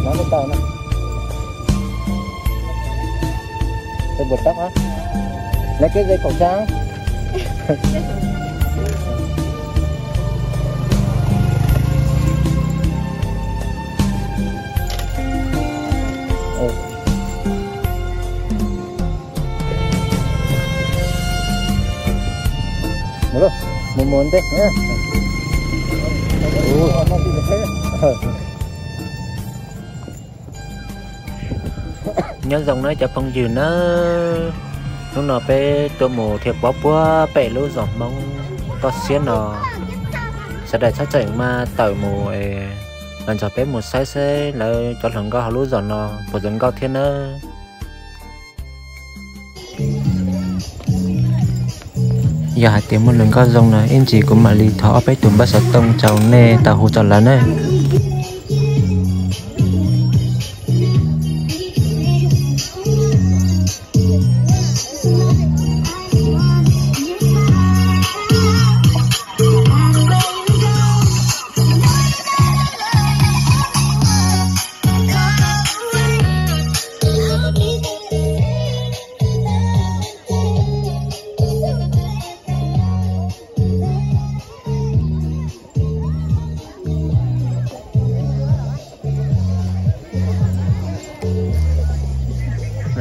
Nó mới to nó. Tôi buộc tóc á. Lấy cái dây khẩu trang. Ừ. Mus lauj, mus mus ntej. Nyob zoo nawb cov phooj ywg nawb, hnub no peb tuaj mus dhia pob puag pem lub zos Hmoob toj siab no, sawv daws txhob tseem mas tawm mus los nrog peb mus saib seb lawv cov hluas nkauj hauv lub zos no puas zoo nkauj thiab nawb. Yog hais tias muaj hluas nkauj zoo no ib ntsis kuv mam li thov ob peb tus npawb xov tooj rau nej tau hu rau lawv nawb.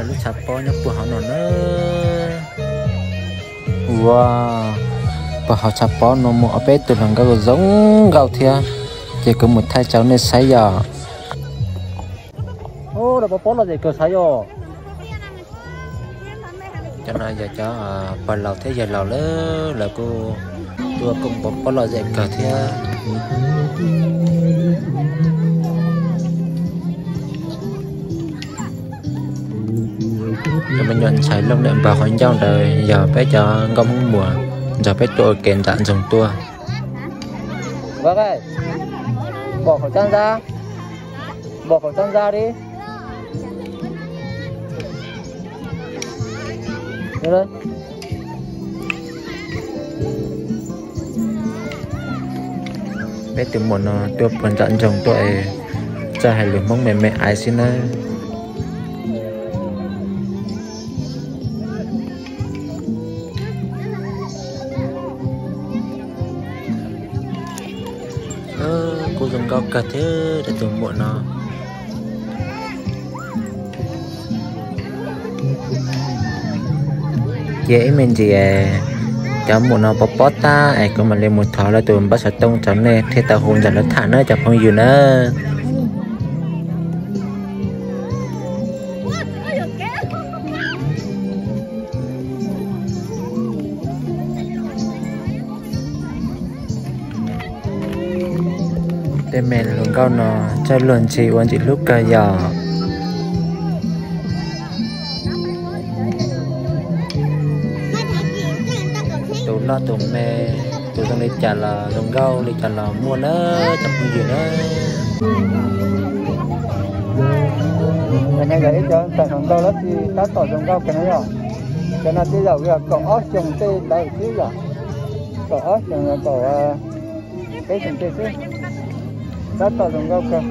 Lub tshav pob nyob puag hauv no na. Ua, puag hauv tshav pob no muaj ob peb tus hluas nkauj zoo nkauj thiab, ces kuv mus thaij rau nej saib yom. Pob pob lom zem kawg sav yom. Cov no yog cov pog laus thiab yawg laus lawm, lawv kuj tuaj koom pob pob lom zem kawg thiab. Cov me nyuam ntxhais looj daim npawg qhov ncauj ntawd yog peb cov nkauj Hmoob Muas nrog peb tuaj ua ke nram nroog tuaj. Pom khẩu trang ra, pom khẩu trang ra đi. Peb tus muam no tuaj puag nram nroog tuaj es txawj hais lus Hmoob me me aiv xwb nawb. Kuj zoo nkauj kawg thiab tus muam no. Cia ib me ntsis cov muam no pob pob tag es kuv mam li mus thov lawv tus npawb xov tooj rau nej thiaj tau hu nrog lawv tham nawb cov phooj ywg nawb. Tej me hluas nkauj no txawj luag ntxhi ua ntxim hlub kawg yom. Tus loj tus me, tus zoo li cas los zoo nkauj li cas los muaj nawb cov phooj ywg nawb. Ib cov ntxhais hluas nkauj dab tsi tab tom zoo nkauj kawg no yom. Cov no twb yog kaum ob xyoos tej ntawd xwb yom. Kaum ob xyoos los kaum peb xyoos tej xwb. Tab tom zoo nkauj kawg.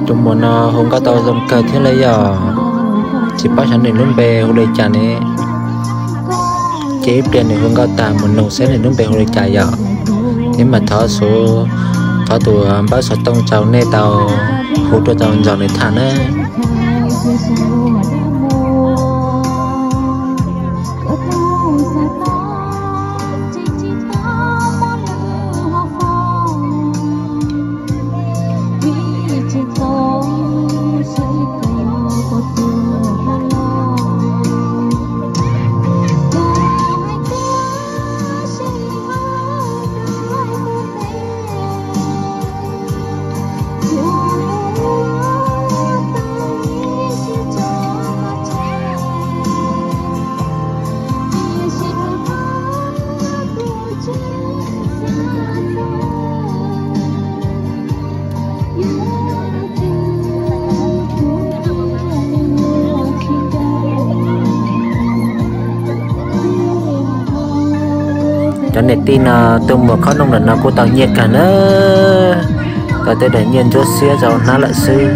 Tus muam no hu nkauj tau zoo kawg thiab lawm yom. Tsis paub xyov nws lub npe hu li cas ne. Ces ib pliag nws hu nkauj tag mus nug seb nws lub npe hu li cas yom. Neb mam thov xu, thov tus npawb xov tooj rau nej tau hu tuaj tau nrog nws tham nawb. Cov niam tij no tuaj muag khob noom ntawm no kuj tau nyiaj kawg na, tau tej daim nyiaj ntsuab xiab rau hnab lawm xwb.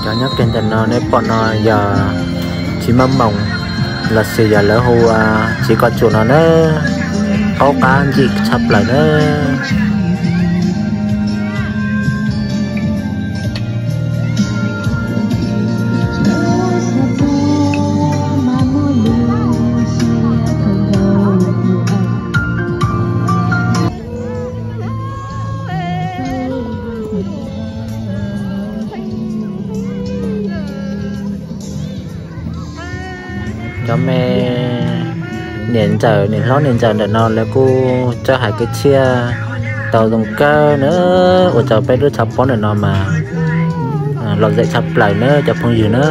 Cov nyob kiag ntawm no nej pom no yog txiv mab moos lossis yog lawv hu ua txiv koj tsuam no na, qaub qab ncim tshaj plaws na. Cov me niam ntxawm, niam hlob niam ntxawm ntawm no lawv kuj txawj hais kwv txhiaj tau zoo kawg na, ua rau peb lub tshav pob ntawm no mas lom zem tshaj plaws na cov phooj ywg na.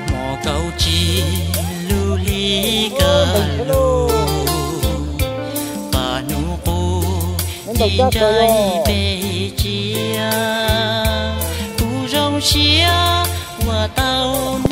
Mus kaum tsib lub hli kab lus, pab hnub qub ci ntsa peb tsiaj, kuv zoo siab ua tau